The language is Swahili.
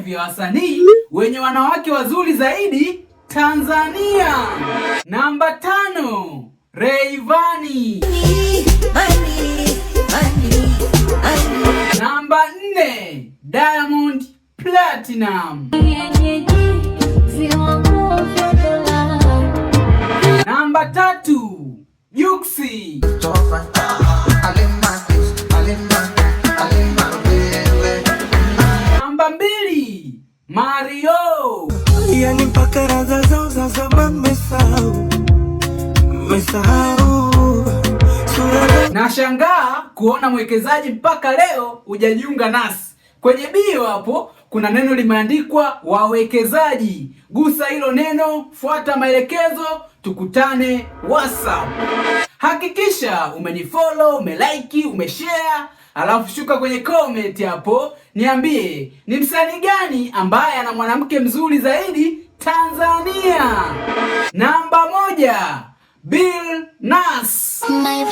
5 ya wasanii wenye wanawake wazuri zaidi Tanzania. Namba 5, Rayvanny. Namba 4, Diamond Platinum. Namba 3, Jux. Namba 2, Mario. Yani mpaka raza zao za zamani mesahau, mesahau sura. Nashangaa kuona mwekezaji mpaka leo hujajiunga nasi. Kwenye bio hapo kuna neno limeandikwa wawekezaji. Gusa hilo neno, fuata maelekezo, tukutane WhatsApp. Hakikisha umenifollow, umelike, umeshare, alafu shuka kwenye comment hapo niambie ni msanii gani ambaye ana mwanamke mzuri zaidi Tanzania. Namba 1, Bill Nass. My